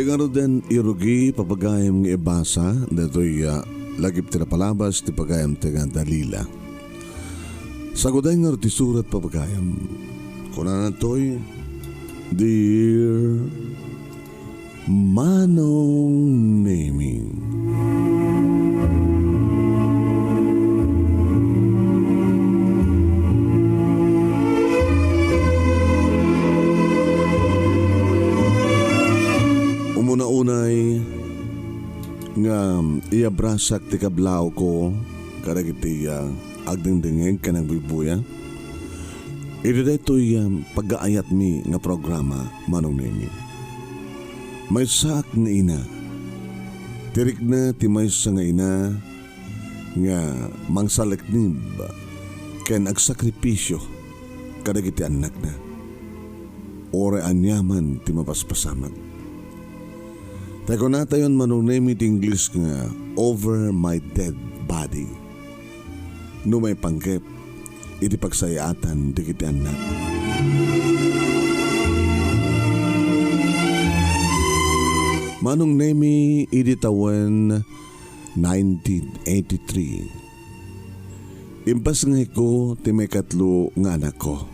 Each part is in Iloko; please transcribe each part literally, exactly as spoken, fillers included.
Ngaruden, irugi, papagayam, nga ibasa daytoy, ah, lagip ti napalabas ti pagayam ti nga Dalila. Saguday ngarud ti surat, papagayam. Kunana toy, Dear Manong Nemi. Umuna unay nga iabrasak ti kablawko kadagiti, ah, agdengdengngeg ken agbuybuya. Iti daytoy, ah, paggaayatmi nga programa, Manong Nemi. Maysaak nga ina. Ti rikna ti maysa nga ina nga mangsaleknib ken agsakripisio kadagiti annakna. Uray aniaman ti mapaspasamak. Ta kunatayon, Manong Nemi, ti Ingles nga, "Over my dead body." No maipanggep iti pagsayaatan dagiti annak. Manong Nemi, idi tawen nineteen eighty-three, impasngayko ti maikatlo nga anakko.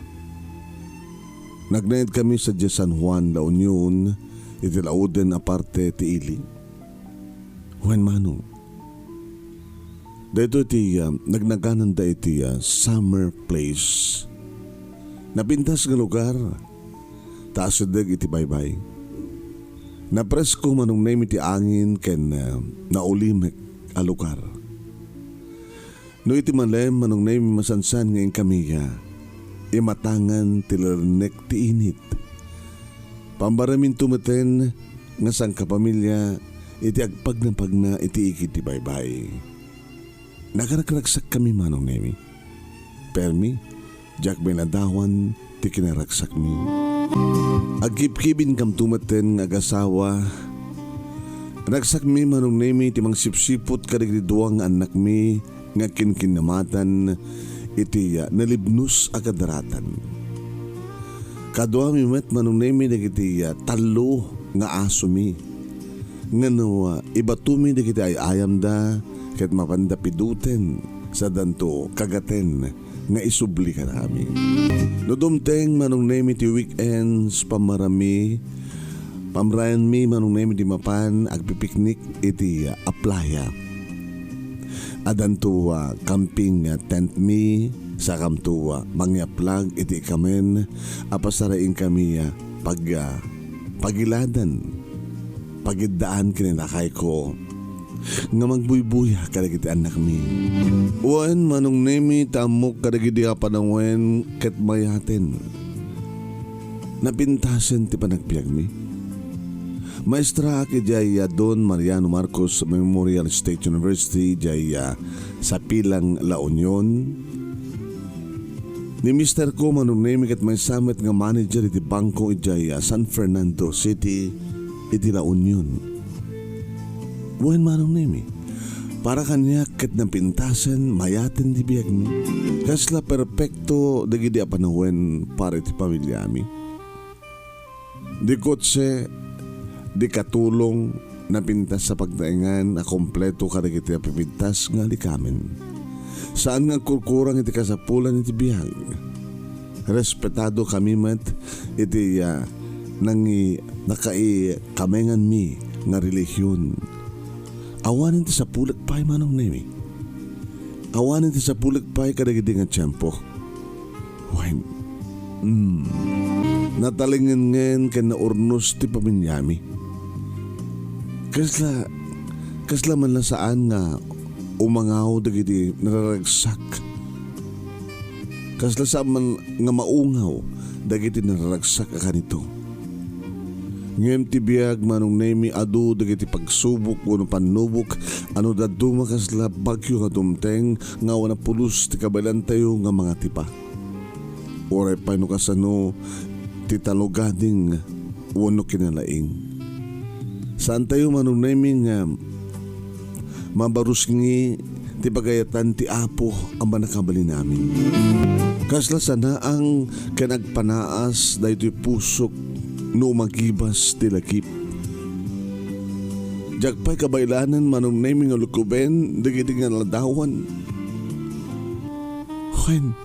Nagnaed kami sadiay San Juan, La Union, iti lauden a parte ti ili. Wen, Manong, daytoy ti, ah, nagnagananda iti, ah, summer place. Napintas nga lugar, ta asideg iti baybay. Napresko, Manong Nemi, ti angin ken, ah, naulimek a lugar. No iti malem, Manong Nemi, masansan nga inkami, ah, imatangan ti lalennek ti init. Pammaramminto meten nga sangkapamilya iti agpagnapagna iti igid ti baybay. Nakaragragsakkami, Manong Nemi. Permi, diak mailadawan ti kinaragsakmi. Agkibkibinkamto meten nga agasawa. Ragsakmi, Manong Nemi, ti mangsipsiput kadagiti dua nga annakmi nga kinkinnamatan iti, ah, nalibnos a kadaratan. Kaduami met, Manong Nemi, dagiti, ah, tallo nga asomi. Ngem no, ah, ibatomi dagiti ay-ayamda ket mapanda piduten, sadanto kagaten nga isubli kadami. No dumteng, Manong Nemi, ti weekends, pammarami, pamrayanmi, Manong Nemi, ti mapan agpipiknik iti, ah, playa. Adanto, ah, camping, ah, tent mi, sakamto, ah, mangyaplag iti ikamen a pasaraingkami, ah, pag, ah, pagiladan, pagiddaan ken ni lakayko nga magbuybuya kadagiti annakmi. Wen, Manong Nemi, ta ammok kadagidi a panawen ket mayaten. Napintasen ti panagbiagmi. Maestraak idiay, ah, Don Mariano Marcos Memorial State University idiay, ah, Sapilang, La Union. Ni misterko, Manong Nemi, ket maysa met nga manager iti bangko idiay, ah, San Fernando City iti La Union. Wen, Manong Nemi, para kaniak ket napintasen, mayaten ti biagmi. Kasla perpekto dagidi a panawen para iti pamiliami. Di kotse, di katulong, napintas a pagtaengan a kompleto kadagiti a pipintas nga likamen. Saan nga agkurkurang iti kasapulan iti biag. Respetado kami met iti, ah, nangi-, nakaikamenganmi nga relihion. Awanen ti sapulek pay, Manong Nemi. Awanen ti sapulek pay kadagidi nga tiempo. Wen, mm, natalingengen ken naurnos ti pamiliami. Kasla, kasla man la saan nga umangaw dagiti nararagsak. Kasla saan man nga maungaw dagiti nararagsak a kanito. Ngem ti biag, Manong Nemi, adu dagiti pagsubok wenno pannubok a no dadduma kasla bagyo nga dumteng nga awan a pulos ti kabaelantayo nga mangatipa. Uray pay no kasano ti talugading wenno kinalaing. Saantayo, Manong Nemi, nga mabarusngi ti pagayatan ti Apo a mannakabalin amin. Kasla sanaang ken agpanaas daytoy pusok no umagibas ti lagip. Diak pay kabaelanen, Manong Nemi, nga lukuben dagidi nga ladawan. Wen,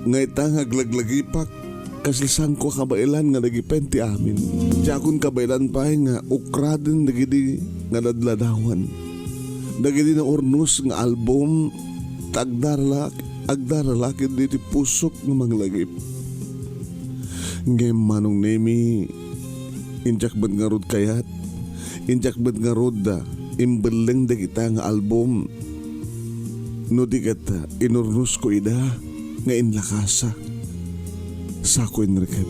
nga ita nga aglaglagipak, kasla saanko a kabaelan nga lagipen ti amin. Diakon kabaelan pay nga ukraden dagidi nga ladladawan. Dagidi naurnos nga album, ta agdaralak-, agdaralak iti pusok nga manglagip. Ngem, Manong Nemi, indiak met ngarud kayat, indiak met ngarud imbelleng dagita nga album. No di ket, inurnosko ida nga inlakasa. Sako Enriquez.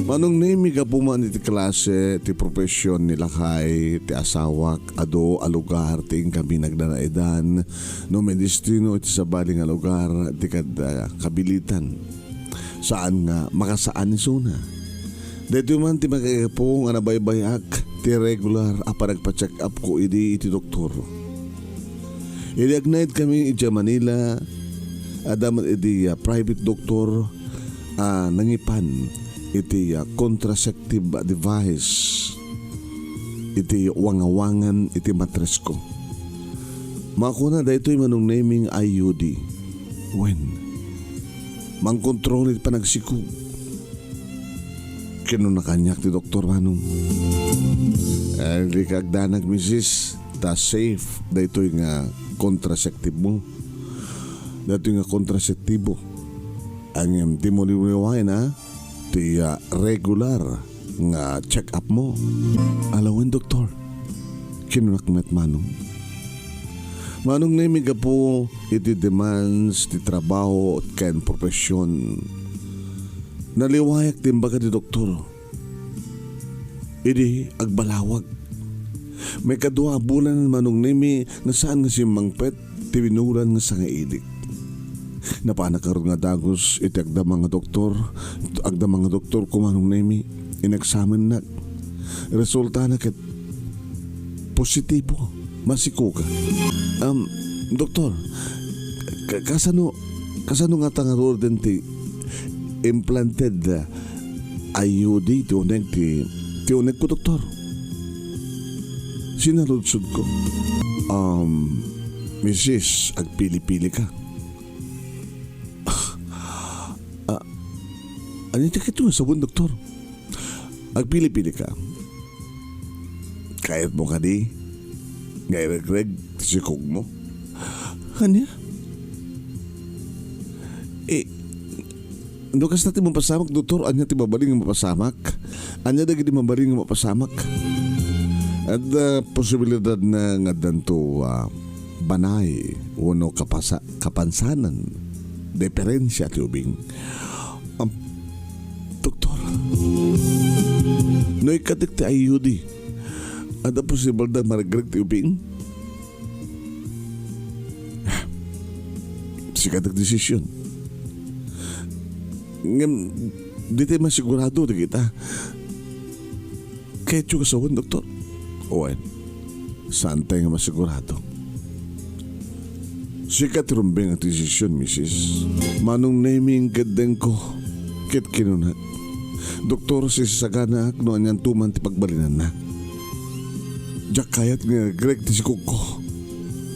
Manong Nemi, gapu man iti klase ti profession ni lakay ti asawak, adu a lugar ti inkami nagdanaidan, no may destino iti sabali nga lugar ti kad-, ah, kabilitan. Saan nga makasaan isuna. Daytoy man ti makaigapu nga nabaybay-ak ti regular a panagpa-check-up ko idi iti doktor. Idi agnaed kami idiay Manila, adda met idi, ah, private doktor a nangipan iti, ah, contraceptive device iti wangawangan iti matrisko. Makuna daytoy, Manong Nemi, nga I U D. Wen, mangkontrol iti panagsikog. Kinuna kaniak ti doktor, Manong. Eh, dika agdanag, misis, ta safe daytoy nga contraceptive mo. Daytoy nga kontraseptibo. Ngem dimo liwliwaen, a, ti, ah, regular nga check-up mo. Ala wen, doktor, kinunak met, Manong. Manong Nemi, gapu iti demands ti trabaho ken profession, naliwayak ti imbaga ti doktor. Idi agbalawag. Maikadua a bulan, Manong Nemi, nga saan nga simmangpet ti binulan nga sangailik. Napanak ngarud nga dagus iti agdama nga doktor, agdama nga doktor ko, Manong Nemi, inagsamennak. Resultana ket positibo, masikoga. Um, doktor, ka-, kasano, kasano ngata ngaruden ti implanted, uh, I U D ti uneg ti, ti uneg ko, doktor? Sinaludsod ko. Um, misis, agpili-pili ka. Ah, ania ti kayatmo nga sawen, doktor? Agpili-pili ka. Kayatmo kadi nga iregreg ti sikog mo? Ania? Eh, no kasta ti mapasamak, doktor, ania ti mabalin nga mapasamak? Ania dagiti mabalin nga mapasamak? Adda posibilidad na nga addanto, ah, banay wenno kapasa-, kapansanan, diferensia ti ubing. Am, doktor, no ikkatek ti I U D, adda posibilidad maregreg ti ubing? Sika ti agdesisyon. Ngem, di tayo masigurado dagita. Kayatyo nga sawen, doktor? Wen, saan tayo nga masigurado? Sika ti rumbeng a desisyon, misis. Manong Nemi, inkeddengko, ket kinunak, "Doktor, sisasaganaak no anianto man ti pagbalinanna. Diak kayat nga iregreg ti sikogko."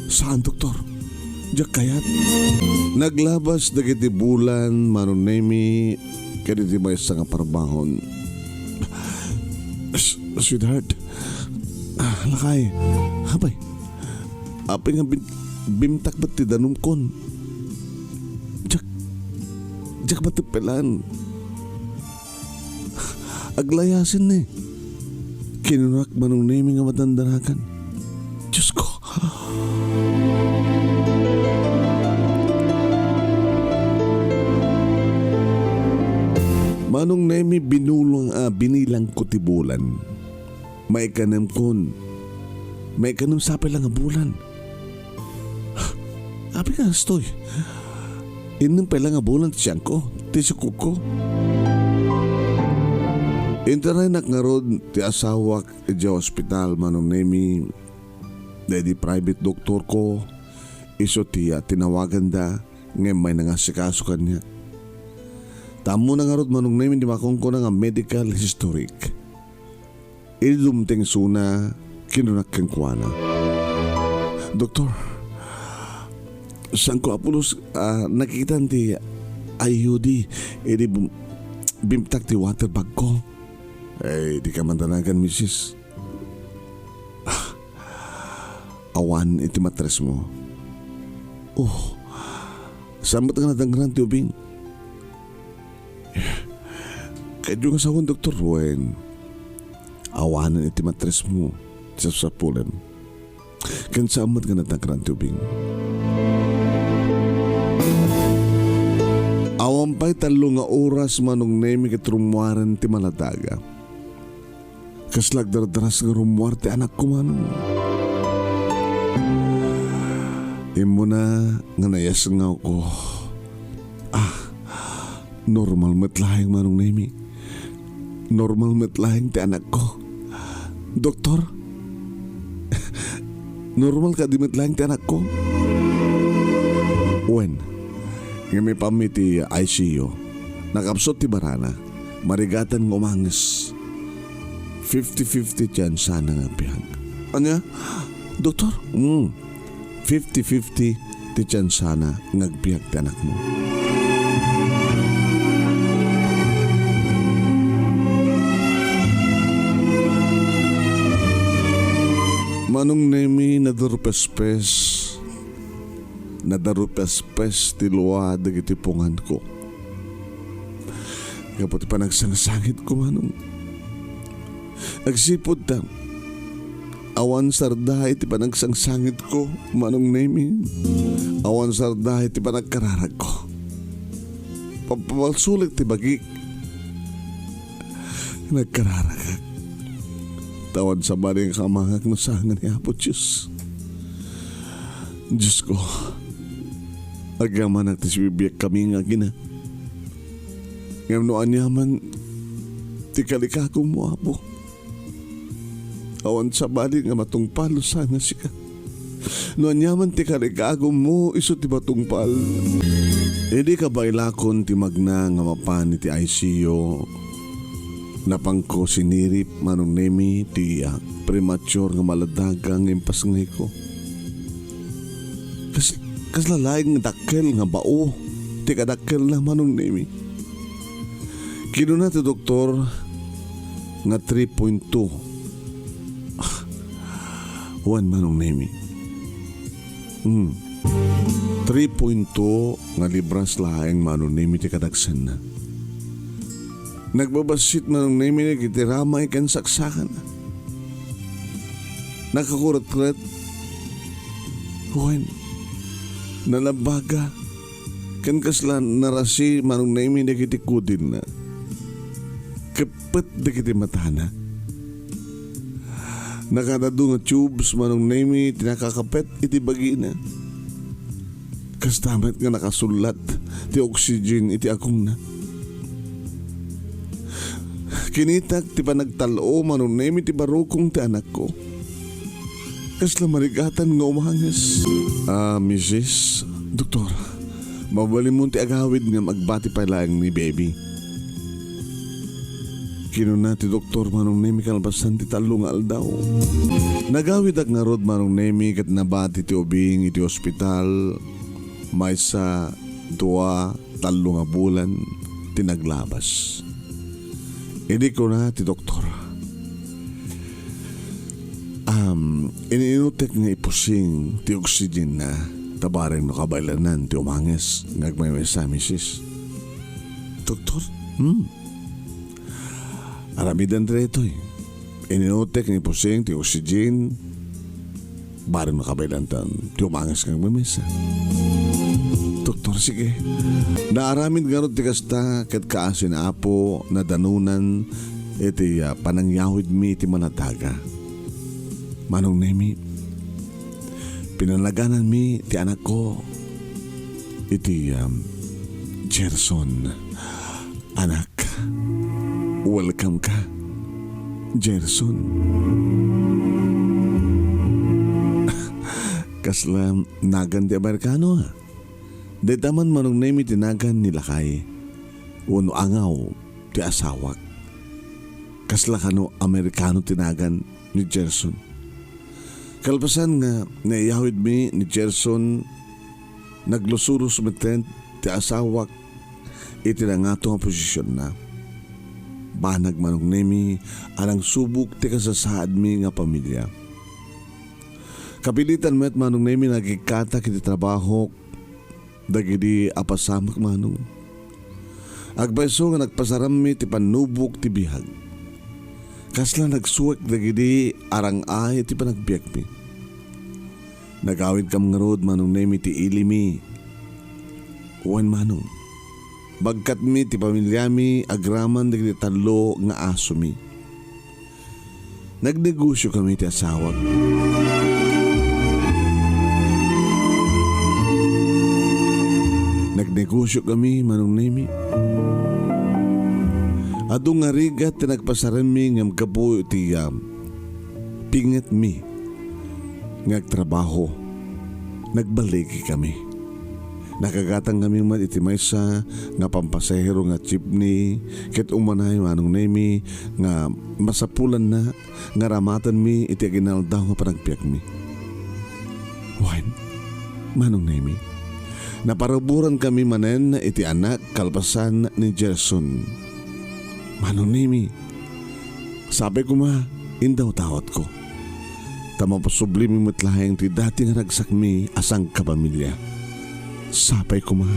"Saan, doktor? Diak kayat." Naglabas dagiti bulan, Manong Nemi, kadagiti maysa nga parabahon. S-, sweetheart. Ah, lakay. Apay. Apay nga bin-, bimtak met ti danumkon. Diak, diak mateppelan. Aglayasen ni. Kinunak Manong Nemi nga madandanagan. Diyos ko. Manong Nemi, binulang, ah, binilang ko ti bulan. Maikanem kon. Maikanem sapay la nga bulan. Apay nga kastoy? Innem pay la nga bulan ti siangko, ti sikogko. Intaraynak ngarud ti asawak idiay ospital, Manong Nemi. Daydi private doktorko, isu ti, ah, tinawaganda, ngem may nangasikaso kaniak. Ta ammona ngarud, Manong Nemi, ti makunkuna nga medical historic. Idi dumteng isuna, Kinunak kenkuana, "Doktor, saanko a pulos a nakikitan ti I U D idi bum-, bimtak ti water bag ko." "Ay, dika mandanagan, misis. Ah, awan iti matresmo." "Oh, saan met nga nadangran ti ubing?" "Kayatyo nga sawen, doktor?" "Wen, awanen iti matresmo ti sapsapulem. Ken saan met nga nadangran ti ubing." Awan pay tallo nga oras, Manong Nemi, ket rummuaren ti maladaga. Kasla agdardaras nga rummuar ti anakko, Manong. Immuna nga nayasngawko. Ah, normal met laeng, Manong Nemi. Normal met laeng ti anakko. "Doktor, normal kadi met laeng ti anakko?" "Wen, ngem ipammi ti I C U. Nakapsut ti barana. Marigatan nga umanges. Fifty fifty ti tiyansana nga agbiag." "Ania, doktor?" "Hmm. Fifty fifty ti tiyansana nga agbiag ti anakmo." Manong Nemi, nadarupespes. Nadarupespes ti lua dagiti punganko. Gapu ti panagsangsangitko, Manong. Agsipud ta, awan sarda iti panagsangsangitko, Manong Nemi. Awan sarda iti panagkararagko. Pampabalsolek ti bagik. Nagkararagak. Ta awan sabali nga kamangak no saan nga ni Apo Dios. Diosko, agyamanak ti sibibiagkami nga agina. Ngem no aniaman ti kalikagummo, Apo, awan sabali nga matungpal no saan nga sika. No aniaman ti kalikagummo, isu ti matungpal. Idi kabaelakon ti magna nga mapan iti I C U, napanko sinirip, Manong Nemi, ti, ah, premature nga maladaga nga impasngayko. Kas-, kasla laeng nga dakkel nga bao ti kadakkelna, Manong Nemi. Kinuna ti doktor nga three point two. Ah, wen, Manong Nemi. Hmm. Three point two nga libras laeng, Manong Nemi, ti kadagsenna. Nagbabassit, Manong Nemi, dagiti ramay ken saksakana. Nakakuretkuret. Wen, nalabaga. Ken kasla narasi, Manong Nemi, dagiti kudilna. Keppet dagiti matana. Nakadadu nga tubes, Manong Nemi, ti nakakapet iti bagina. Kasta met nga nakasullat ti oxygen iti agongna. Kinitak ti panagtal-o, Manong Nemi, ti barukong ti anakko. Kasla marigatan nga umanges. Ah, misis, doktor, mabalinmon ti agawid ngem agbati pay laeng ni baby. Kinuna ti doktor, Manong Nemi, kalpasan ti tallo nga aldaw. Nagawidak ngarud, Manong Nemi, ket nabati ti ubing iti ospital. Maysa, dua, tallo nga bulan ti naglabas. Idi kuna ti doktor, "Am, in-inutek nga ipusing ti oxygen na, ta bareng no kabaelanan ti umanges nga agmaymaysa, misis." "Doktor?" "Hmm. Aramiden daytoy. In-inutek nga ipusing ti oxygen, bareng no kabaelantan ti umanges nga agmaymaysa." "Doktor, sige." Naaramid ngarud ti kasta ket kaasi ni Apo, nadanunan iti, ah, panangyawidmi iti maladaga. Manong Nemi, pinanagananmi ti anakko iti, um, Gerson. Anak, welcome ka, Gerson. Kasla nagan ti Amerikano, ah. Dayta man, Manong Nemi, ti nagan ni lakay, wenno angaw ti asawak. Kasla kano Amerikano ti nagan ni Gerson. Kalpasan nga naiyawidmi ni Gerson, naglusuros metten ti asawak iti nangato nga posisionna. Banag, Manong Nemi, a nangsubok ti kasasaadmi nga pamilia. Kapilitan met, Manong Nemi, nga agikkatak iti trabahok dagidi a pasamak, Manong. Agpayso nga nagpasarammi ti pannubok ti biag. Kasla nagsuek dagidi arang-ay ti panagbiagmi. Nagawidkam ngarud, Manong Nemi, ti ilimi. Wen, Manong, bagkatmi ti pamiliami agraman dagiti tallo nga asomi. Nagnegosiokami ti asawak. Nagnegosiokami, Manong Nemi. Adu nga rigat ti nagpasarammi ngem gapu iti, ah, pingetmi nga agtrabaho, nagballigikami. Nakagatangkami met iti maysa nga pampasahero nga jeepney ket umanay, Manong Nemi, nga masapulanna nga aramatenmi iti aginaldaw nga panagbiagmi. Wen, Manong Nemi, naparaburan kami manen iti anak kalpasan ni Gerson. Manong Nemi, sapay koma, indawdawatko. Ta mapasublimi met laeng ti dati nga ragsakmi a sangkapamilia. Sapay koma.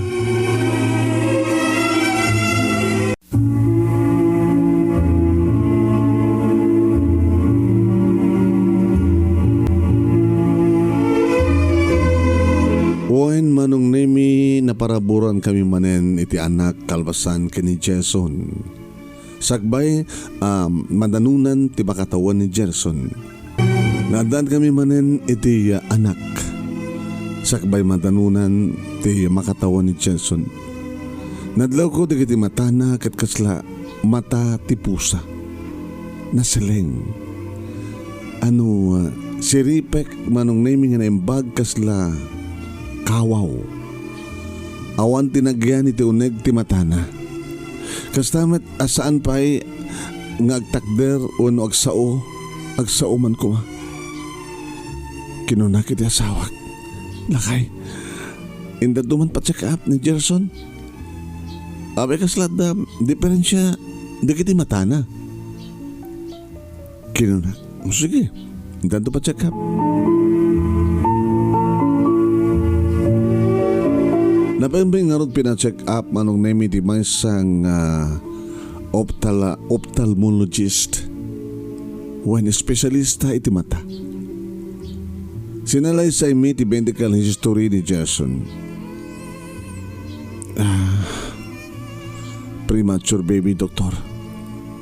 Wen, Manong Nemi, naparaburan kami manen iti anak kalpasan ken ni Gerson. Sakbay, ah, madanunan ti makatawen ni Gerson. Naaddankami manen iti, ah, anak. Sakbay madanunan ti makatawen ni Gerson. Nadlawko dagiti matana ket kasla mata ti pusa. Naseleng. Ano, ah, siripek, Manong Nemi, nga naimbag kasla kawaw. Awan ti nagyan iti uneg ti matana. Kasta met a saan pay nga agtakder wenno agsao, agsao man koma. Kinunak iti asawak, "Lakay, intanto man pa-check up ni Gerson. Apay kasla adda diferensia dagiti matana?" Kinuna, "O, sige, intanto pa-check up." Napayammi ngarud pina-check up, Manong Nemi, ti maysa nga ophthala-, ophthalmologist wen espesyalista iti mata. Sinalaysaymi ti medical history ni Gerson. Ah, premature baby, Doktor.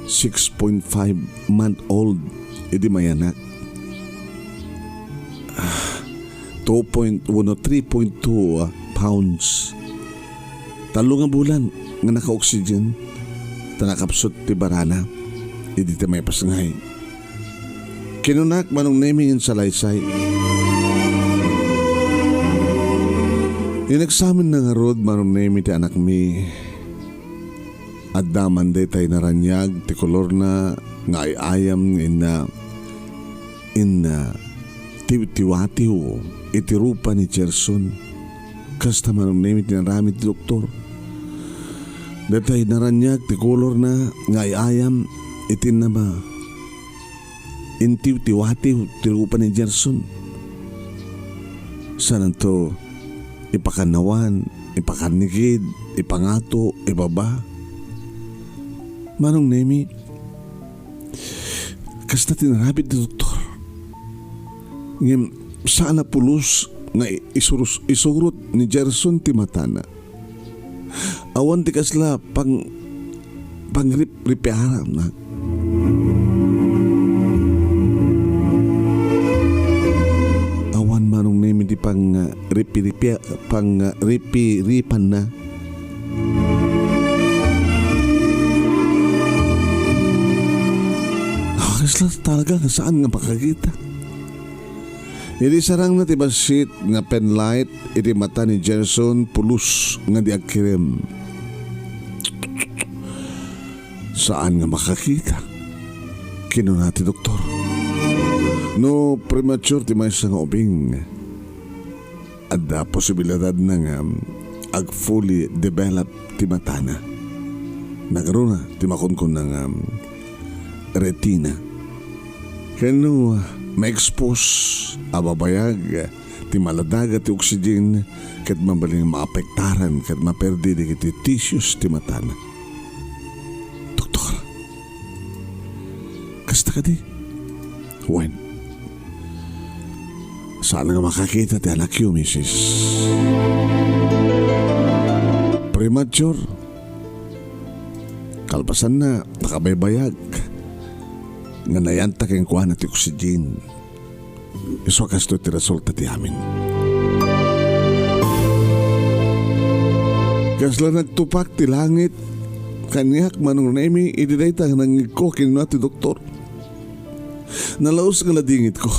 Six point five month old idi mayanak. Ah, two point one o three point two, ah, pounds. Tallo nga bulan nga naka-oxygen, ta nakapsut ti barana idi ti maipasngay. Kinunak, Manong Nemi, nga insalaysay. Ineksaminna ngarud, Manong Nemi, ti anakmi. Adda man daytay naraniag ti kolorna nga ay-ayam nga inna, inna tiwtiwatiw iti rupa ni Gerson. Kasta, Manong Nemi, ti inaramid ti doktor. Daytay naraniag ti kolorna nga ay-ayam iti inna, intiwtiwatiw ti rupa ni Gerson. Saanto ipakanawan, ipakarnigid, ipangato, ibaba. Manong Nemi, kasta ti inaramid ti doktor. Ngem saan a pulos nga isurus-, isurot ni Gerson ti matana. Awan ti kasla pang-, pangripripiaranna. Awan, Manong Nemi, ti pangripiripia-, pangripiripanna. Ah, kasla talaga nga saan nga makakita. Idi sarangna ti bassit nga penlight iti mata ni Gerson, pulos nga di agkirem. "Saan nga makakita," kinuna ti doktor. No premature ti maysa nga ubing, adda posibilidad na nga ag-fully develop ti matana. Nagaruna ti makunkuna nga retina. Ken no ma-expose a babayag ti maladaga ti oxygen ket mabalin nga maapektaran ket maperdi dagiti tissues ti matana. Doktor, kasta kadi? Wen, saan nga makakita ti anakyo, misis. Premature. Kalpasanna, nakabaybayag nga nayanta kenkuana ti oxygen. Isu a kastoy ti resulta ti amin. Kasla nagtupak ti langit kaniak, Manong Nemi, idi dayta nga nangngegko, kinuna ti doktor. Nalaus nga ladingitko.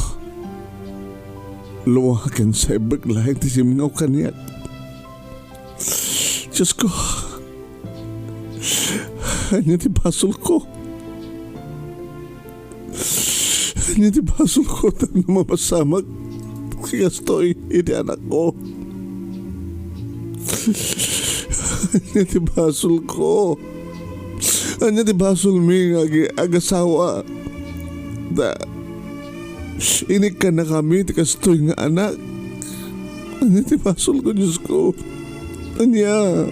Lua ken saibek laeng ti simngaw kaniak. Diosko, ania ti basolko? Ania ti basolko tapno mapasamak ti kastoy iti anakko? Ania ti basolko? Ania ti basolmi nga agi-, agasawa? Ta inikkannakami ti kastoy nga anak. Ania ti basolko, Diosko? Ania?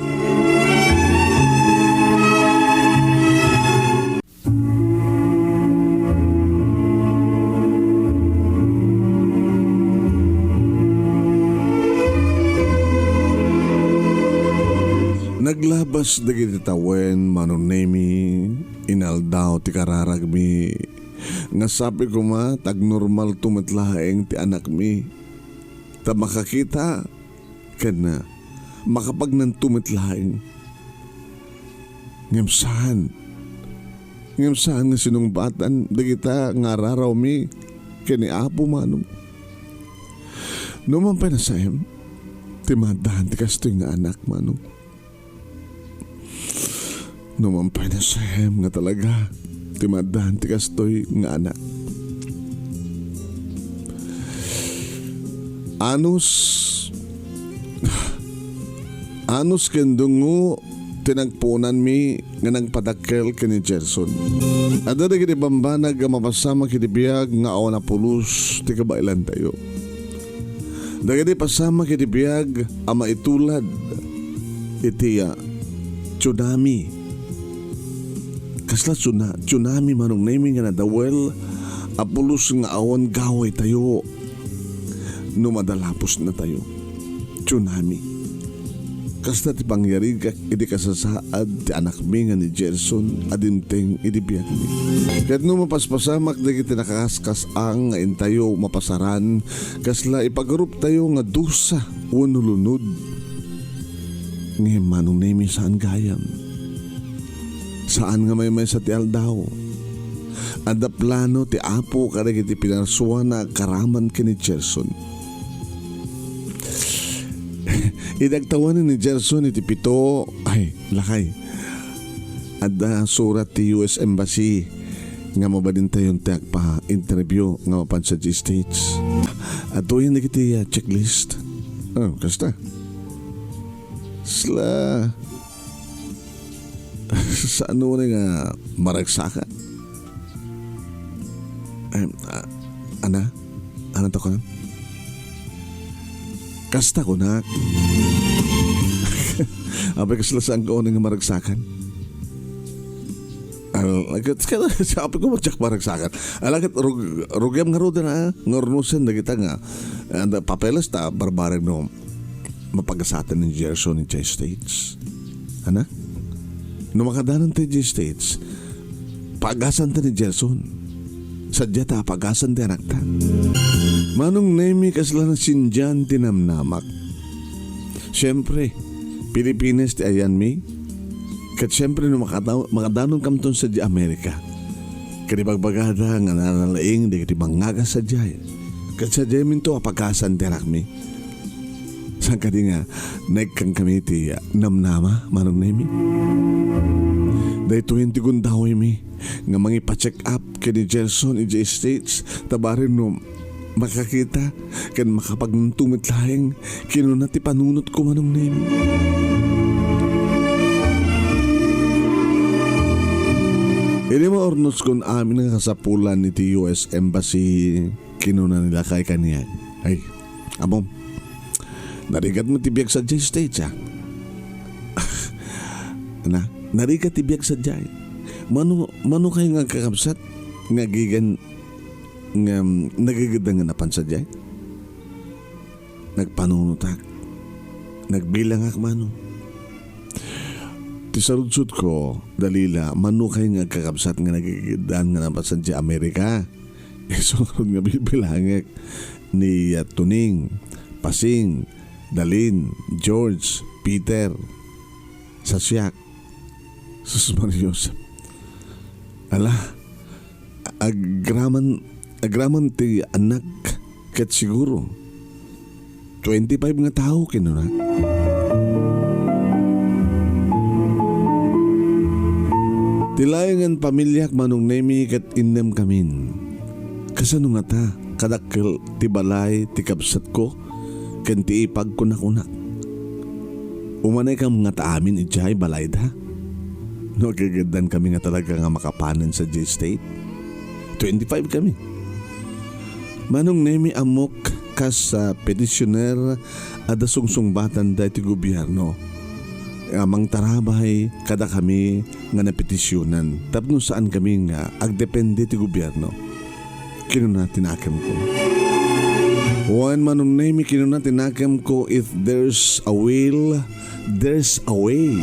Naglabas dagiti tawen, Manong Nemi, inaldaw ti kararagmi, nga sapay koma ta agnormalto met laeng ti anakmi, ta makakita ken makapagnanto met laeng. Ngem saan, ngem saan nga sinungbatan dagita nga ararawmi ken ni Apo, Manong. No man pay nasaem ti maaddaan ti kastoy nga anak, Manong. No man pay nasaem nga talaga ti maaddaan ti kastoy nga anak. Anus, anus ken dungo ti nagpuonanmi nga nagpadakkel ken ni Gerson. Adda dagiti bambanag a mapasamak iti biag nga awan a pulos ti kabaelantayo. Dagiti pasamak iti biag a maitulad iti, ah, tsunami. Kasla tsuna-, tsunami, Manong Nemi, nga nadawel a pulos nga awan gawaytayo no madalapusnatayo. Tsunami. Kasta ti pangyarigak idi kasasaad ti anakmi nga ni Gerson a dimteng idi biagmi. Ket no mapaspasamak dagiti nakakaskas-ang nga intayo mapasaran, kasla ipagaruptayo nga dusa wenno lunod. Ngem Manong Nemi, saan gayam. Saan nga maymaysa ti aldaw. Adda plano ti Apo kadagiti pinarsuana a karaman ken ni Gerson. Idi agtawanen ni Gerson iti pito, ay, lakay. Adda surat ti U S Embassy nga mabalintayon ti agpa-interview nga mapan sadiay States. Adtoyen dagiti, ah, checklist. Oh, kasta. Sla. Saan nga maragsakan? Ay, ah, ana? Ana to ka? Kasta ko na. Apay, kasla saan ka unay nga maragsakan? Al-, agad ka na, sabi ko, matyak maragsakan. Alagat, rug-, rugyam nga rudan, ah, nga urnusen, dagita nga, ah, papeles ta, barbareng no. Mapagasaten ni Gerson idiay States. Ana? No makadanan ta idiay States, paagasanta ni Gerson. Sadiay ta pagasan ti anakta. Manong Nemi, kasla nasindian ti namnamak. Siempre, Pilipinas ti ayanmi. Ket siempre, no makada-, makadanon kamton sadiay Amerika. Ket ibagbagada nga nalaing dagiti mangagas sadiay. Ket sadiay minto a pagasan ti anakmi. Saan kadi nga naikkan kami ti namnama, Manong Nemi? Daytoyen ti gundawaymi nga mangipa-check up ken ni Gerson idiay States, ta bareng no makakita ken makapagnanto met laeng, kinuna ti panunotko, Manong Nemi. Idi maurnoskon amin nga kasapulan iti U S Embassy, kinuna ni lakay kaniak, "Ay, ammom, narigat met ti biag sadiay States, a?" Na, narigat ti biag sadiay. Mano, mano kayo nga agkakabsat nga agigan nga nagigiddan nga napan sadiay? Nagpanunotak. Nagbilangak mano. Ti saludsodko, Dalila, mano kayo nga agkakabsat nga nagigiddan nga napan sadiay Amerika? Isu ngarud nga bibilangek ni, ah, Tuning, Pasing, Dalin, George, Peter, sa siak. Sus, Maria Joseph. Ala, agraman, agraman ti annak ket siguro twenty-five nga tao, kinuna. Ti laengen pamiliak, Manong Nemi, ket innem kamin. Kasano ngata, kadakkel ti balay ti kabsatko ken ti ipag, kunak-kunak. Umanaykam ngata amin idiay balayda? No agigiddan kami nga talaga nga makapanen sadiay State? Twenty-five kami. Manong Nemi, ammok kas, ah, petitioner, adda sungsungbatanda iti gobierno nga mangtarabay kadakami nga napetisionan tapno saan kami nga agdepende ti gobierno. Kinuna ti nakemko. Wen, Manong Nemi, kinuna ti nakemko, "If there's a will, there's a way."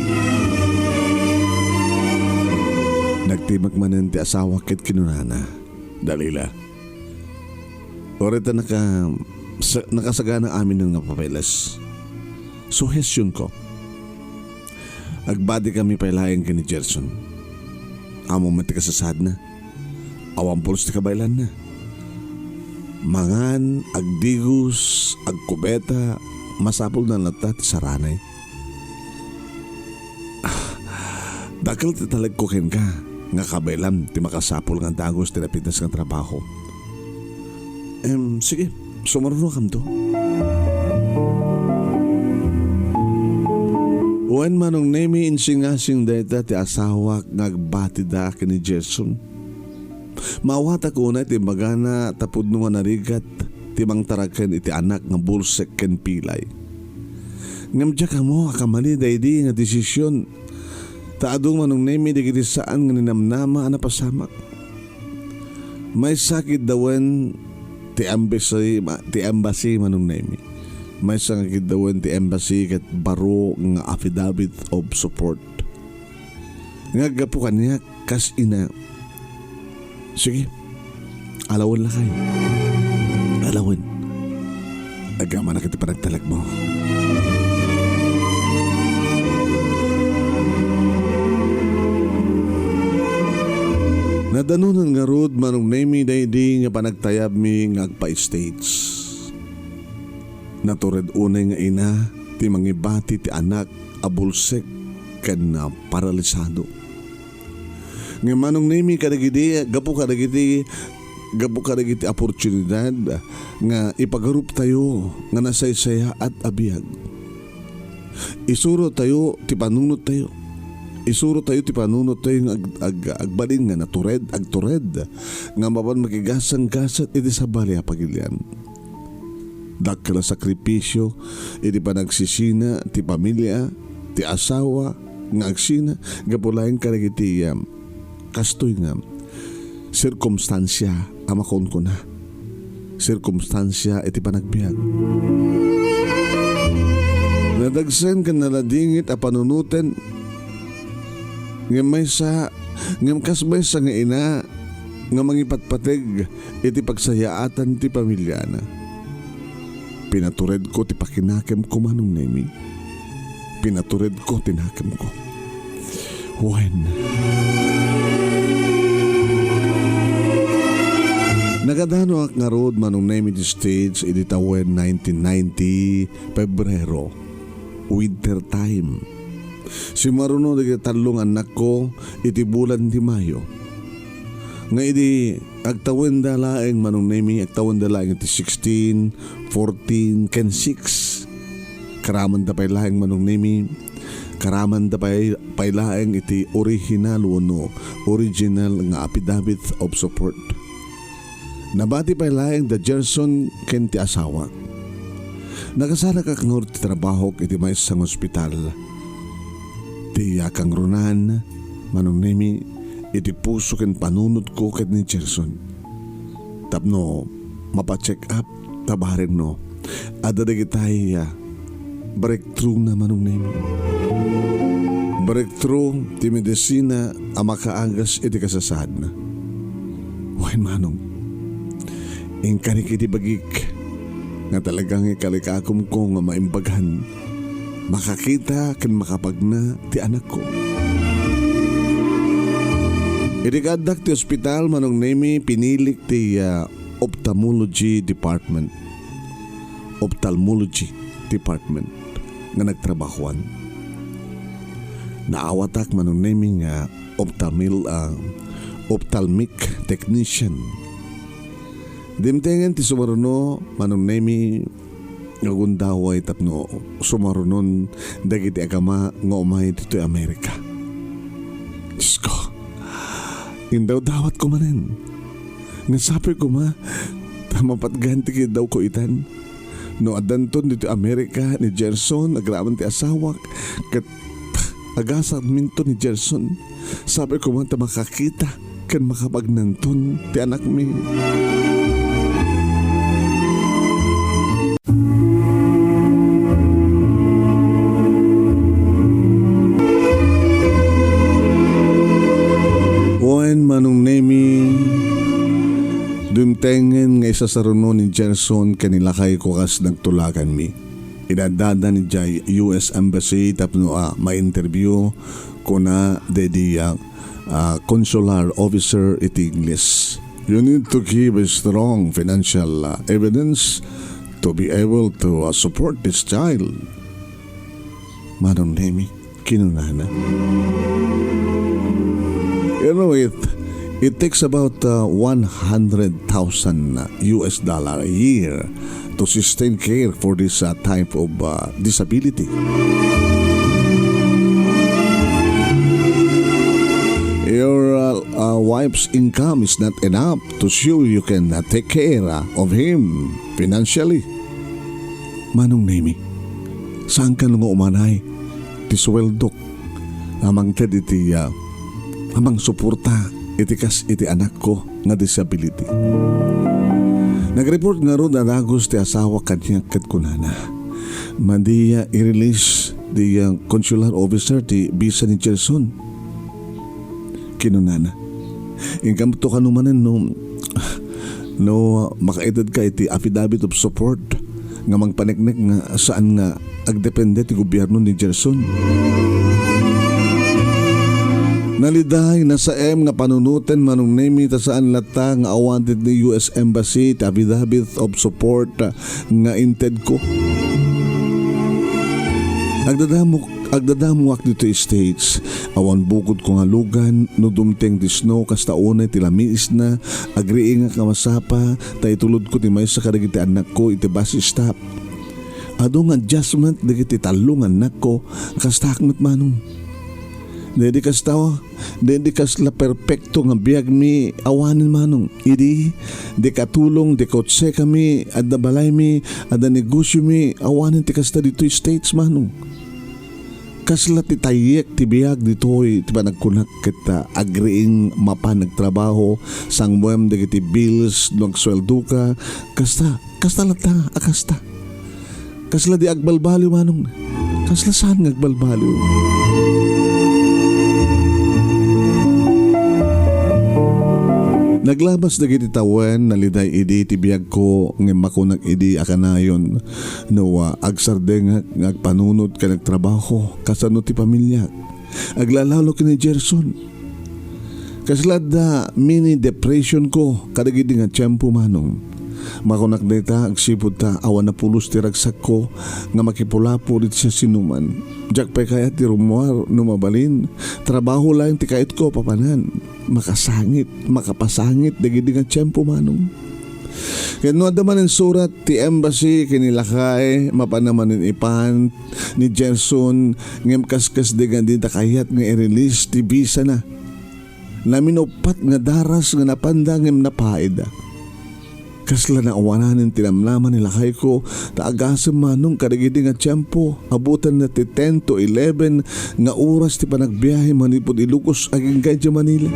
Nagtimek manen ti asawa ket kinunana, "Dalila, uray ta naka-, sa-, nakasagana amin nga papeles. Suhestionko, agbati kami pay laeng ken ni Gerson. Ammom met ti kasasaadna. Awan pulos ti kabaelanna. Mangan, agdigos, agkubeta, masapulna latta ti saranay. Dakkel ti talekko kenka nga kabaelam ti makasapul nga dagus ti napintas nga trabaho." "Em, sige, sumursurokamto." Wen, Manong Nemi, insingasing dayta ti asawak nga agbatida ken ni Gerson. Maawatak unay ti imbagana ta pudno nga narigat ti mangtaraken iti anak nga bulsek ken pilay. Ngem diak ammo a kamali daydi nga desisyon, ta adu, Manong Nemi, dagiti saan nga ninamnama a napasamak. Maysa kiddawen ti embassy, ma-, ti embassy, Manong Nemi. Maysa nga kiddawen ti embassy ket baro nga affidavit of support nga aggapu kaniak kas ina. Sige, alawen lakay. Alawen. Agamanak iti panagtalekmo. Nadanonan ngarud, Manong Nemi, daydi nga panagtayabmi nga agpa-States. Natured unay nga ina ti mangibati ti anak a bulsek ken, ah, paralisado. Ngem, Manong Nemi, kadagidi, gapu kadagiti, gapu kadagiti oportunidad nga ipagaruptayo nga nasaysayaat a biag. Isurotayo ti panunottayo. Isurotayo ti panunottayo nga ag-, ag-, agbalin nga natured, agtured, nga mapan makigasanggasat iti sabali a pagilian. Dakkel a sakripisio iti panagsisina ti pamilia, ti asawa nga agsina gapu laeng kadagiti, um, kastoy nga sirkumstansia a makunkuna. Sirkumstansia iti panagbiag. Nadagsen ken naladingit a panunoten, ngem maysa, ngem kas maysa nga ina nga mangipatpateg iti pagsayaatan ti pamiliana. Pinaturedko ti pakinakemko, Manong Nemi. Pinaturedko ti nakemko. Wen. Nagadanuak ngarud, Manong Nemi, iti States idi tawen nineteen ninety, Pebrero, winter time. Sumaruno dagiti tallo nga annakko iti bulan ti Mayo. Nga idi agtawenda laeng, Manong Nemi, agtawenda laeng iti sixteen, fourteen, ken six. Karamanda pay laeng, Manong Nemi, karamanda pay, pay laeng iti orihinal wenno original nga affidavit of support. Nabati pay laeng da Gerson ken ti asawak. Nakasarakak ngarud ti trabahok iti maysa nga ospital. Ti, ah, kangrunan, Manong Nemi, iti puso ken panunotko ket ni Gerson. Tapno mapa-check up ta bareng no adda dagitay, ah, breakthrough na, Manong Nemi. Breakthrough ti medisina a makaagas iti kasasaadna. Wen, Manong, inkanik iti bagik nga talaga nga ikalikakomko nga maimbagan, makakita ken makapagna ti anakko. Idi kaaddak ti ospital, Manong Nemi, pinilik ti, ah, ophthalmology department. Ophthalmology department nga nagtrabahoan. Naawatak, Manong Nemi, nga ophthalmil-, ah, ophthalmic technician. Dimtengen ti sumaruno, Manong Nemi, nga gundaway tapno sumarunon dagiti agama nga umay ditoy Amerika. Dios ko, indawdawatko manen. Nga sapay koma ta mapatgan ti kiddawko itan. No addanton ditoy Amerika ni Gerson agraman ti asawak, ket agasakminto ni Gerson, sapay koma ta makakita ken makapagnanton ti anakmi. Wen, Manong Nemi, dimtengen nga isasaruno ni Gerson ken ni lakayko kas nagtulaganmi. Inaddada idiay U S Embassy tapno a ma-interview, kuna daydi a, a, consular officer iti Ingles. "You need to give a strong financial, uh, evidence to be able to, uh, support this child." Manong Nemi, kinunana. You know, it, it takes about, uh, one hundred thousand U S dollar a year to sustain care for this, uh, type of, uh, disability. Your, uh, uh, wife's income is not enough to show you can, uh, take care, uh, of him financially. Manong Nemi, saankan nga umanay ti suweldok a mangted iti, ah, a mangsuporta iti kas iti anakko nga disability. Nag-report ngarud a dagus ti asawa kaniak ket kunana, "Madi a i-release ti, ah, consular officer ti visa ni Gerson." Kinunana, "Inkamto kano manen no, no makaitedka iti affidavit of support nga mangpaneknek nga saan nga agdepende ti gobierno ni Gerson." Naliday, nasaem nga panunoten, Manong Nemi, ta saan latta nga awanen ti U S Embassy ti affidavit of support nga intedko. Agdadamok, agdadamoak ditoy States. Awan bukodko nga lugan no dumteng ti snow kasta unay ti lamiisna, agriingak nga masapa ta itulodko ti maysa kadagiti annakko iti bus stop. Adu nga adjustment dagiti tallo nga annakko, kastaak met, Manong. Daydi kasta, daydi kasla perpekto nga biagmi awanen, Manong. Idi, dika tulong, dika kotsekami, adda balaymi, adda negosiomi, awanen ti kasta ditoy States, Manong. Kasla ti tayyek ti biag ditoy ti panagkunak ket, ah, agriing mapan agtrabaho, sangbuem dagiti bills no agsueldoka, kasta, kasta latta a kasta. Kasla di agbalbaliw, Manong. Kasla saan nga agbalbaliw. Naglabas dagiti tawen, naliday idi ti biagko, ngem makunak idi a kanayon no, ah, agsardengak nga agpanunot ken agtrabaho kasano ti pamiliak. Aglalalo ken ni Gerson. Kasla adda mini depression ko kadagidi nga tiempo, Manong. Makunak dayta agsipud ta awan a pulos ti ragsakko nga makipulapo iti siasinoman. Diak pay kayat ti rummuar no mabalin. Trabaho laeng ti kayatko a papanan. Makasangit, makapasangit dagidi nga tiempo, Manong. Ket no adda manen surat ti embassy ken ni lakay, mapanna manen ipan ni Gerson, ngem kas-, kasdi nga dida kayat nga i-release ti visa na. Naminuppat nga daras nga napanda ngem napaida. Kasla naawananen ti namnama ni lakayko, ta agasem, Manong, kadagidi nga tiempo, abutanna ti ten to eleven nga oras ti panagbiahe manipud Ilocos agingga idiay Manila.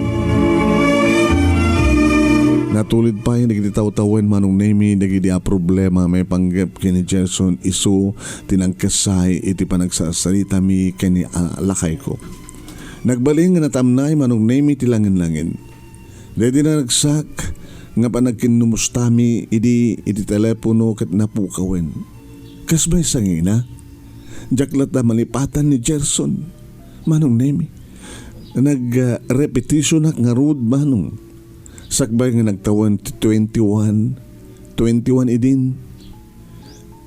Natulid pay dagiti tawtawen, Manong Nemi, dagidi a problema maipanggep ken ni Gerson isu ti nangkessay iti panagsasaritami ken ni, ah, lakayko. Nagbalin nga natamnay, Manong Nemi, ti langin-langin. Daydi naragsak nga panagkinnumustami idi iti telepono ket napukawen. Kas maysa nga ina, diak latta malipatan ni Gerson, Manong Nemi. Nag, ah, repetitionak ngarud, Manong. Sakbay nga nagtawen ti twenty-one, twenty-one idin.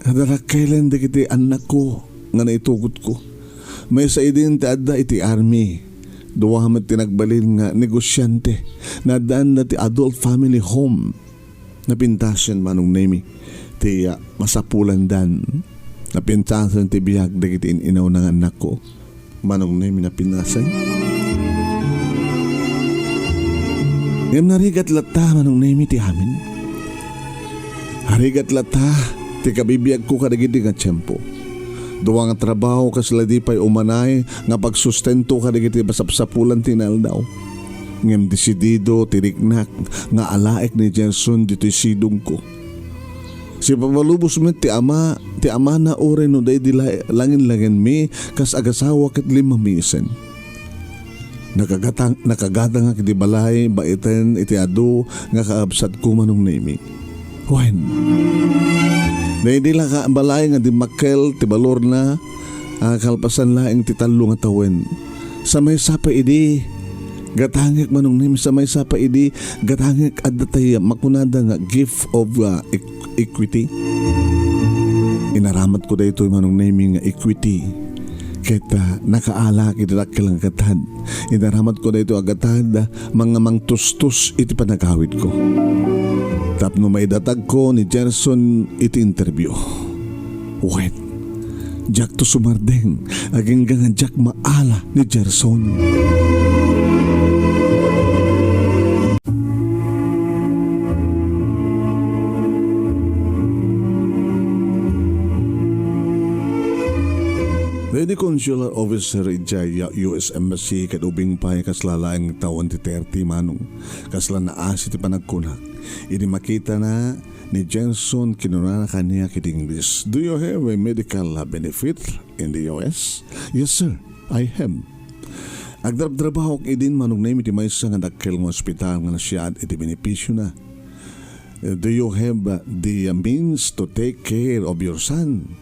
Adda dakkelen dagiti annakko nga naitukotko. Maysa idin ti adda iti army. Dua met ti nagbalin nga negosiante. Naaddaanda ti adult family home. Napintasen, Manong Nemi, ti, ah, masapulandan. Napintasen ti biag dagiti in-inawna nga annakko. Manong Nemi, napintasen. Ngem narigat latta, Manong Nemi, ti amin. Narigat latta ti kabibiagko kadagiti nga tiempo. Dua nga trabaho kasla di pay umanay nga pagsustento kadagiti masapsapulan ti inaldaw. Ngem desidido ti riknak nga alaek ni Gerson ditoy sidongko. Sipabalubos met ti ama, ti amana uray no daydi la-, langin-langinmi kas agasawa ket limmamin. Nakagatang-, nakagatangak iti balay baiten iti adu nga kakabsatko, Manong Nemi. Wen, daydi la ka balay nga dimmakkel ti balorna, a, kalpasan laeng ti tallo nga tawen. Sa maysa pay idi, gatangek, Manong Nemi, sa maysa pay idi, gatangek adda tay makunada nga gift of, ah, eq-, equity. Inaramatko daytoy, Manong Nemi, nga equity. Ket, ah, nakaala iti dakkel nga gatad. Inaramatko daytoy a gatad, manga mangtustos iti panagawidko. Tapno maidatagko ni Gerson iti interview. Wen, diakto sumardeng, agingga nga diak maala ni Gerson. Daydi consular officer idiay U S Embassy ket ubing pay kasla laeng tawen ti thirty, Manong. Kasla naasi ti panagkunak. Idi makitana ni Gerson, kinunana kaniak iti Ingles, "Do you have a medical, uh, benefit in the U S?" "Yes, sir, I have." Agtrabtrabahok idin, Manong Nemi, iti maysa nga dakkel nga ospital nga nasayaat iti benefisiona. "Do you have, uh, the means to take care of your son?"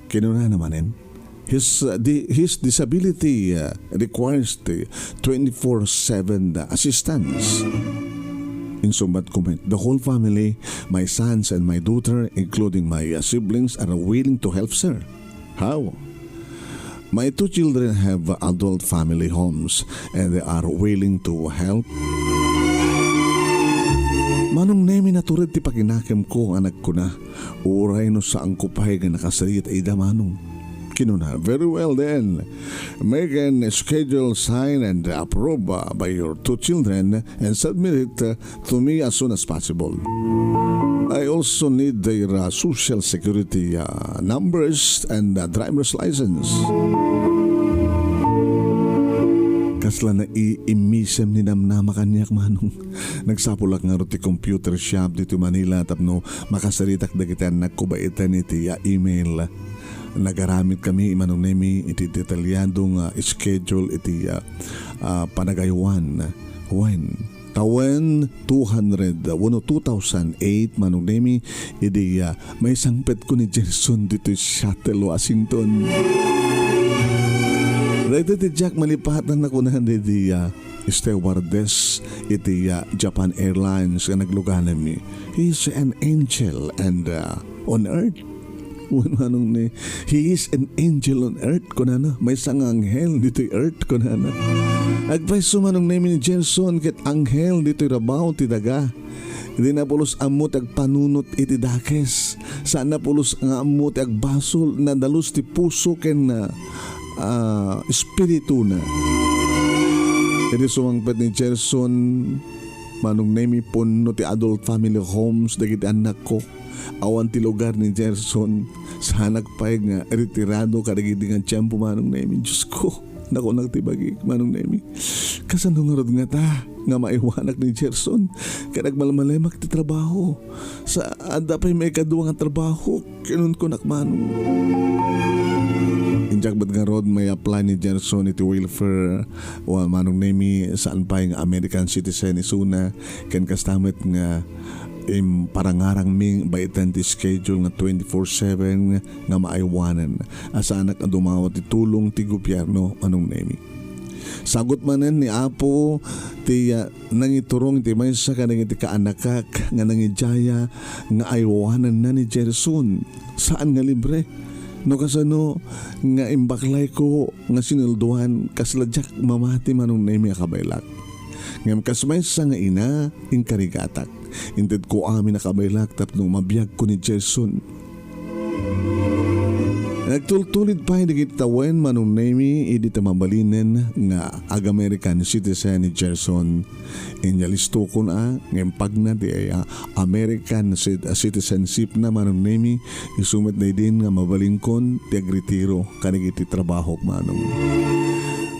Kinunana manen, "His, uh, di-, his disability, uh, requires the twenty-four seven assistance." Insungbatko met, "The whole family, my sons and my daughter, including my, uh, siblings, are willing to help, sir." "How?" "My two children have adult family homes and they are willing to help." Manong Nemi, natured ti pakinakemko nga nagkuna, "Uray no saanko pay nga nakasayaat ida, Manong." Kinuna, "Very well then. Make an schedule, sign and approve, uh, by your two children and submit it, uh, to me as soon as possible. I also need their, uh, social security, uh, numbers and, uh, driver's license." Kasla naiimmisem ni namnama kaniak, Manong. Nagsapulak ngarud ti computer shop ditoy Manila tapno makasaritak dagiti annakko baiten iti, ah, email. Nagaramidkami, Manong Nemi, iti detalyado nga schedule iti, ah, ah, panagaywan. Wen, tawen two hundred, wenno two thousand eight, Manong Nemi, idi, ah, maisangpetko ni Gerson ditoy Seattle, Washington. Daytoy ti diak malipatan a kuna daydi, ah, stewardess iti, ah, Japan Airlines nga nagluganenmi. He is an angel and, ah, on earth. Wen, Manong Ne, he is an angel on earth, kunana. Maysa nga anghel ditoy earth, kunana. Agpayso, Manong Nemi, ni Gerson ket anghel ditoy rabaw ti daga. Dina pulos ammo ti agpanunot iti dakes. Saanna pulos nga ammo ti agbasol, nadalus ti puso ken, ah, espirituna. Idi sumangpet ni Gerson, Manong Nemi, punno ti adult family homes dagiti annakko. Awan ti lugar ni Gerson. Saanak pay nga retirado kadagidi nga tiempo, Manong Nemi. Diosko, nakunak ti bagik, Manong Nemi. Kasano ngarud ngata nga maiwanak ni Gerson? Ket agmalmalemak ti trabaho. Sa adda pay maikadua nga trabaho, kinunkunak, Manong. Injak met ngarud may-apply ni Gerson iti welfare, wa, Manong Nemi, saan pay nga American citizen isuna, ken kasta met nga imparangarangmi baiten ti schedule nga twenty-four seven nga maaywanan a saanak a dumawat ti tulong ti gobierno, Manong Nemi. Sagut manen ni Apo ti, ah, nangiturong iti maysa kadagiti kaanakak nga nangidiaya nga aywananna ni Gerson. Saan nga libre. No kasano nga imbaklayko nga sinuldoan, kasla diak mamati, Manong Nemi, a kabaelak. Ngem kas maysa nga ina, inkarigatak. Intedko amin a kabaelak tapno mabiagko ni Gerson. Nagtultulid pay dagiti tawen, Manong Nemi, idi ta mabalinen nga ag-American citizen ni Gerson. Inyalistokon a nga impagna ti, ah, American cit-, citizenship na, Manong Nemi, isu met daydi nga mabalinkon ti agretiro kadagiti trabahok, Manong.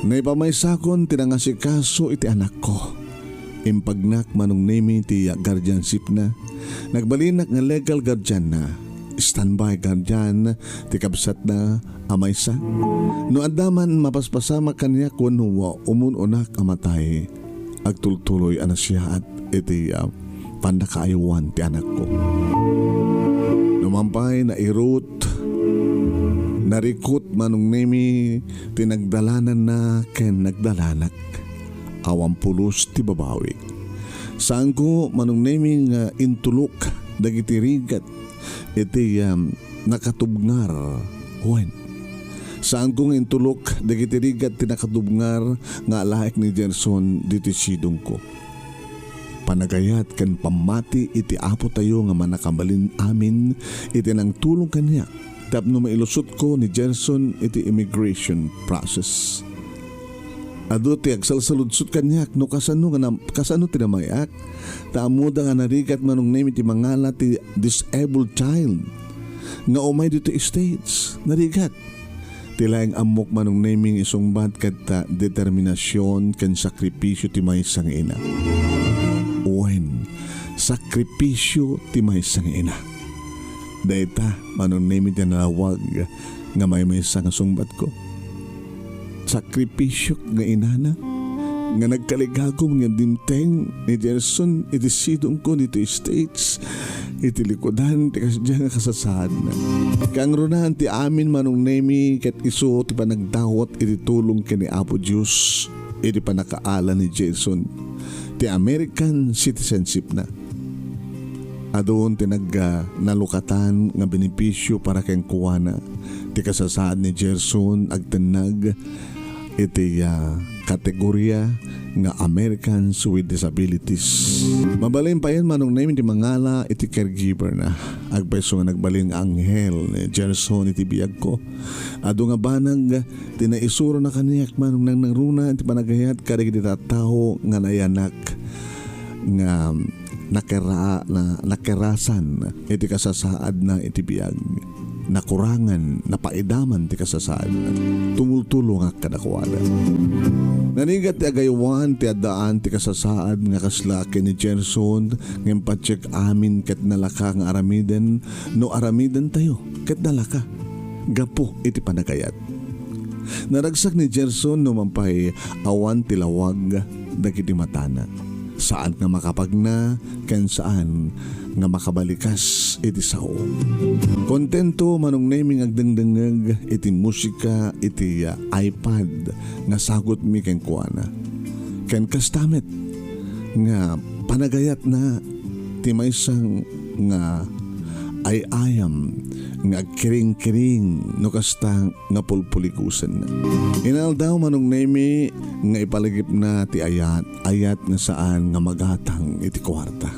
Naipamaysakon ti nangasikaso iti anakko. Impagnak, Manong Nemi, ti guardianship na. Nagbalinak nga legal guardian na. Standby guardian ti kabsatna a maysa. No adda man mapaspasamak kaniak wenno umun-unak a matay, agtultuloy a nasiaat iti, ah, pannakaaywan ti anakko. No man pay nairut, narikut, Manong Nemi, ti nagdalananna ken nagdalanak. Awan pulos ti babawi. Saanko, Manong Nemi, nga intulok dagiti rigat iti, um, nakatubngar. Wen, saanko nga intulok dagiti rigat ti nakatubngar nga alaek ni Gerson ditoy sidongko. Panagayat ken pammati iti Apotayo nga Mannakabalin-amin iti nangtulong kaniak tapno mailusotko ni Gerson iti immigration process. Adu ti agsalsaludsod kaniak no kasano nga nam-, kasano ti namay-ak. Ta ammoda nga narigat, Manong Nemi, ti mangala ti disabled child nga umay ditoy States. Narigat. Ti laeng ammok, Manong Nemi, nga isungbat ket ta determinasion ken sakripisio ti maysa nga ina. Wen, sakripisio ti maysa nga ina. Dayta, Manong Nemi, ti nalawag nga maymaysa nga sungbatko. Sakripisio nga inana nga nagkaligagum nga dimteng ni Gerson iti sidongko ditoy States, iti likudan ti kasdiay nga kasasaadna. Kangrunaan ti amin, Manong Nemi, ket isu ti panagdawat iti tulong ken ni Apo Dios iti pannakaala ni Gerson ti American citizenship na. Adun ti nag-, ah, nalukatan nga benepisio para kenkuana. Ti kasasaad ni Gerson agtennag iti, ah, kategoria nga Americans with Disabilities. Mabalin payen, Manong Nemi, ti mangala iti caregiver na. Agpayso nga nagbalin nga anghel ni Gerson iti biagko. Adu nga banag ti naisurona kaniak, Manong, nangnangruna iti panagayat kadagiti tattao nga nayanak nga nakera-, na, nakerasan iti kasasaadna iti biag. Nakurangan, napaidaman ti kasasaadna. Tumultulongak kadakuada. Narigat ti agaywan ti addaan ti kasasaad nga kasla ken ni Gerson, ngem patiek amin ket nalaka nga aramiden no aramidentayo ket nalaka gapu iti panagayat. Naragsak ni Gerson no man pay awan ti lawag dagiti matana. Saan nga makapagna ken saan nga makabalikas iti sao. Kontento, Manong Nemi, nga agdengdengngeg iti musika iti, ah, iPad nga sagutmi kenkuana. Ken kasta met nga panagayatna ti maysa nga ay-ayam nga agkiringkiring no kasta nga pulpuligusenna. Inaldaw Manong Nemi nga ipalagipna ti ayat, ayat nga saan nga magatang iti kuarta.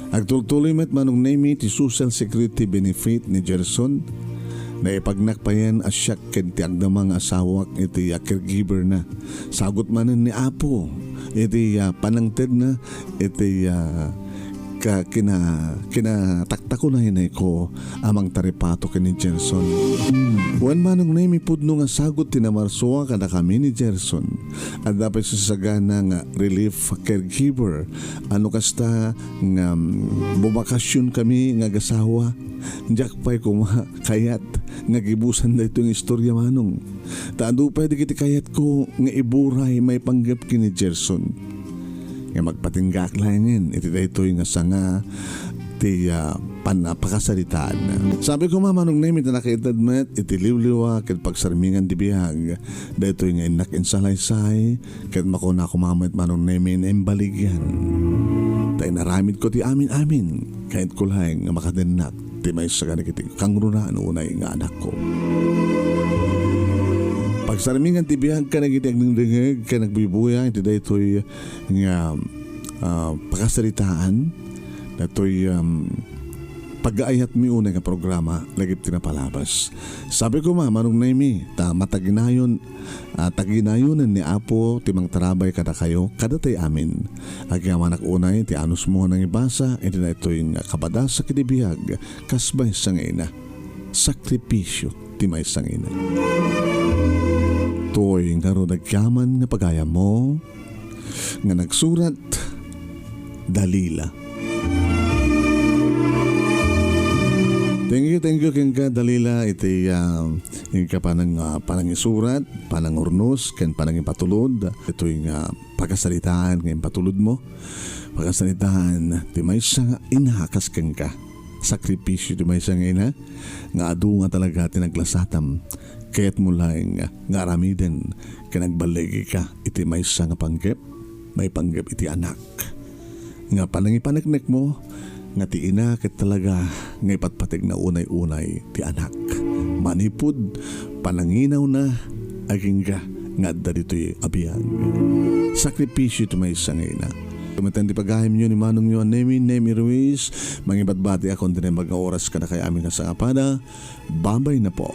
Agtultuloy met Manong Nemi ti social security benefit ni Gerson. Naipagnak payen a siak ken ti agdama nga asawak iti, ah, caregiver na. Sagut manen ni Apo iti, ah, panangtedna iti, ah, ka-, kina-, kinataktakunaynayko a mangtaripato ken ni Gerson. Wen Manong Nemi, pudno nga sagut ti namarsoa kadakami ni Gerson. Adda pay sasagana nga relief caregiver. Ano kasta nga, mm, bumakasion kami nga agasawa. Diak pay koma kayat nga gibusan daytoy nga istorya, Manong. Ta adu pay dagiti kayatko nga iburay maipanggep ken ni Gerson. Nga magpatinggaak laengen iti daytoy nga sanga ti, ah, pan-, pakasaritaan. Sabi ko, Manong Nemi, ta nakaited met iti liwliwa ket pagsarmingan ti biag daytoy nga innak insalaysay, ket makuna koma met Manong Nemi, naimbaligyan. Ta inaramidko ti amin-amin, kayatko laeng nga makadennak ti maysa kadagiti kangrunaan unay nga anakko. Pagsarmingan ti biag kadagiti agdengdengngeg ken agbuybuya iti daytoy nga, ah, pakasaritaan, daytoy, um, paggaayatmi unay nga programa, lagip ti napalabas. Sabi ko, Manong Nemi, ta mataginayon, ah, taginayonen ni Apo ti mangtarabay kadakayo, kadatay amin. Agyamanak unay ti anusmo nga nangibasa iti daytoy nga kabadasak iti biag, kas maysa nga ina. Sakripisyo ti maysa nga ina. Toy ngarud agyaman nga pagayammo, nga nagsurat, Dalila. Thank you, thank you kenka, Dalila, iti, ah, inka panang, ah, panangisurat, panangurnos, ken panangipatulod. Itoy nga pakasaritaan nga impatulodmo. Pakasaritaan ti maysa nga ina kas kenka. Sakripisyo ti maysa nga ina nga adu nga talaga ti naglasatam. Kayatmo laeng nga aramiden ken agballigika iti maysa nga panggep, maipanggep iti anak. Nga panangipaneknekmo nga ti ina ket talaga nga ipatpategna unay-unay ti anak. Manipud pananginawna agingga nga adda ditoy a biag. Sakripisyo ti maysa nga ina. Kamitan ti pagayamyo ni Manongyo a Nemi, Nemi Ruiz, mangibatbati a kontinembag nga oras kadakay amin nga sangapada. Babay na po.